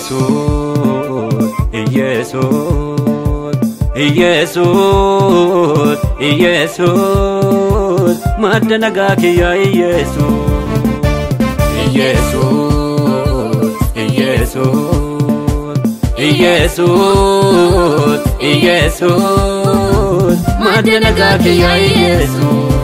Iyesus, Iyesus, Iyesus, Iyesus, madda nagaa kiyya Iyesus. Iyesus, Iyesus, Iyesus, Iyesus, madda nagaa kiyya Iyesus.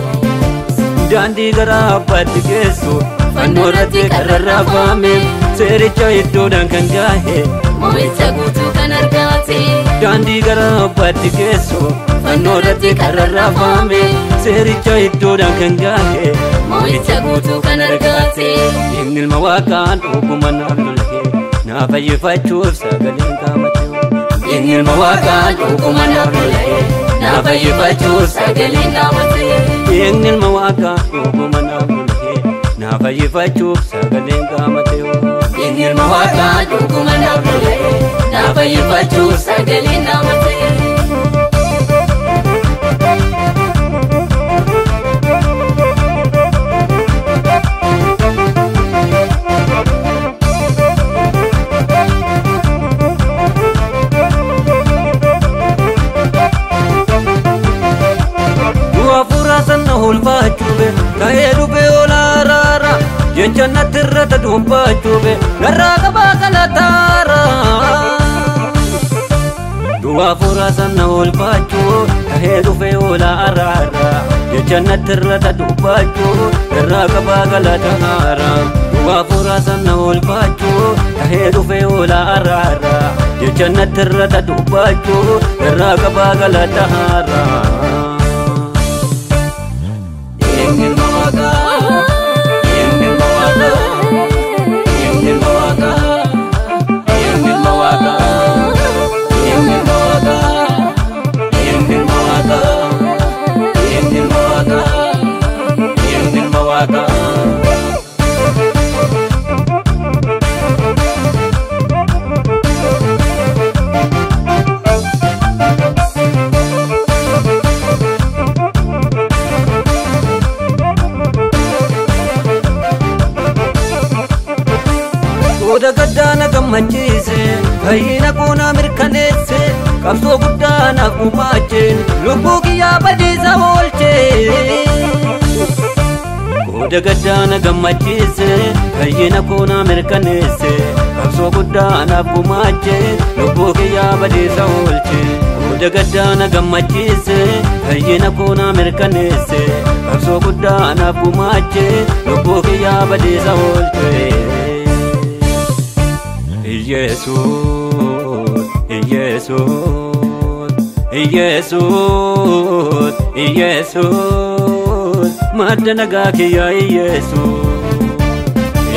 Daandii gara abbaatti geessu fannoo irratti kararraafame seericha iddoodhaan kan gahe Moo'icha guutuu kan argate. Daandii gara abbaatti geessu fannoo irratti kararraafame seericha iddoodhaan kan gahe Moo'icha guutuu kan argate. Inni ilma waaqaan dhuguma naaf lola'e naa fayyifachuuf sagaleen qaamate. Inni ilma waaqaan dhuguma naaf lola'e naa fayyifachuuf Sagaleen qaamate. Inni ilma waaqaan dhuguma naaf lola'e naa fayyifachuuf sagaleen qaamate. Inni ilma waaqaan Dhuguma naaf lola'e naa fayyifachuuf sagaleen qaamate. Du'a fuuraa sana holfaachuube ta'ee dhufee olaaraara jecha natti irra dubbaachuube narraa qabaa galataara. Du'a fuuraa sana holfaachuu ta'ee dhufee olaaraara jecha natti irra dubbaachuu narraa qabaa galataara. Du'a fuuraa sana holfaachuu ta'ee dhufee olaaraara jecha natti irra dubbaachuu narraa qabaa galataara. Inni ilma waaqaa, inni ilma waaqaa, inni ilma waaqaa, inni ilma waaqaa, inni ilma waaqaa, inni ilma waaqaa, inni ilma waaqaa, inni ilma waaqaa. Qooda gaddaa na gammachiise, fayyina koo na mirkaneesse, qabsoo guddaa naaf gumaache, lubbuu kiyyaa badiisa oolche. Qooda gaddaa na gammachiise, fayyina koo na mirkaneesse, qabsoo guddaa naaf gumaache, lubbuu kiyyaa badiisa oolche. Qooda gaddaa na gammachiise, fayyina koo na mirkaneesse, qabsoo guddaa naaf gumaache, lubbuu kiyyaa badiisa oolche. Iyesus, Iyesus, Iyesus, Iyesus, madda nagaa kiyya Iyesus.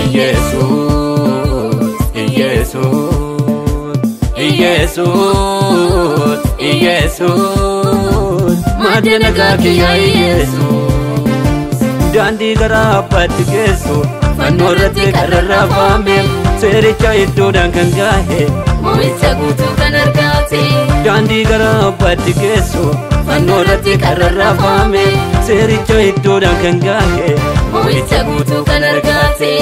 Iyesus, Iyesus, Iyesus, Iyesus, madda nagaa kiyya Iyesus. Daandii gara abbaatti geessu fannoo irratti kararraafame seericha iddoodhaan kan gahe Moo'icha guutuu kan argate. Daandii gara abbaatti geessu fannoo irratti kararraafame seericha iddoodhaan kan gahe Moo'icha guutuu kan argate.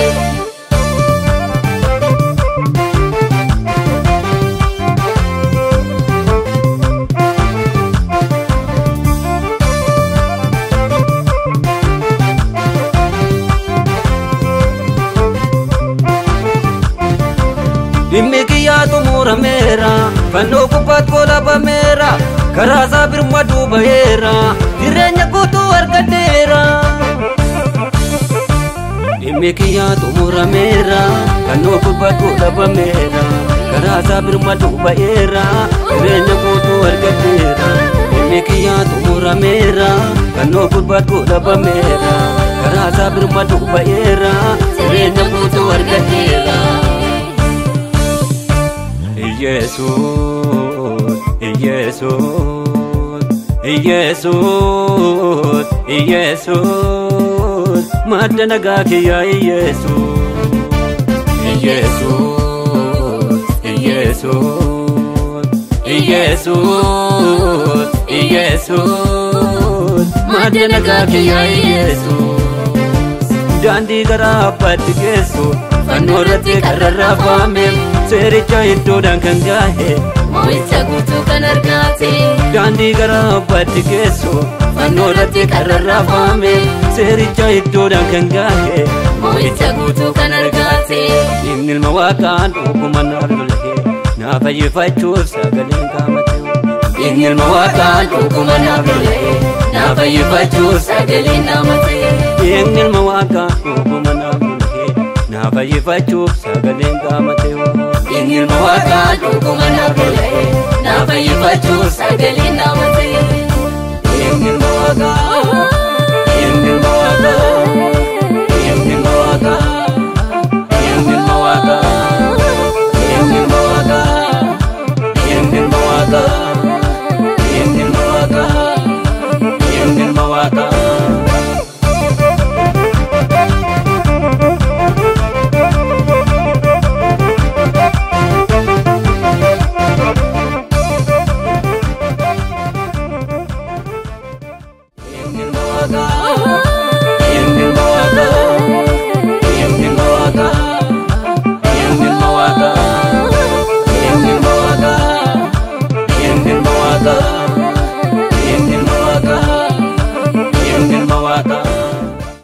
Dhimmi kiyyaa xumurameera fannoo gubbaatti qolabameera karaa isaa birmaduu baheera jireenya guutuu argadheera. Dhimmi kiyyaa xumurameera fannoo gubbaatti qolabameera karaa isaa birmaduu baheera jireenya guutuu argadheera. Dhimmi kiyyaa xumurameera fannoo gubbaatti qolabameera karaa isaa birmaduu baheera jireenya guutuu argadheera. Iyesus, Iyesus, Iyesus, Iyesus, madda nagaa kiyya Iyesus. Iyesus, Iyesus, Iyesus, Iyesus, madda nagaa kiyya Iyesus. Daandii gara abbaatti geessu fannoo irratti kararraafame Seericha iddoodhaan kan gahe Mo'icha guutuu kan argate. Daandii gara abbaatti geessu fannoo irratti kan rarraafame. Seericha iddoodhaan kan gahe Mo'icha guutuu kan argate. Dhiigni ilma waaqaan dhuguma naaf lola'e naa fayyifachuuf sagaleen qaamate. Dhiigni ilma waaqaan dhuguma naaf lola'e naa fayyifachuuf sagaleen qaamate. Dhiigni ilma waaqaan dhuguma naaf lola'e naa fayyifachuuf sagaleen qaamate. Dhiigni ilma waaqaan dhuguma naaf lola'e naa fayyifachuuf sagaleen qaamate. Dhiigni ilma waaqaa, dhiigni ilma waaqaa,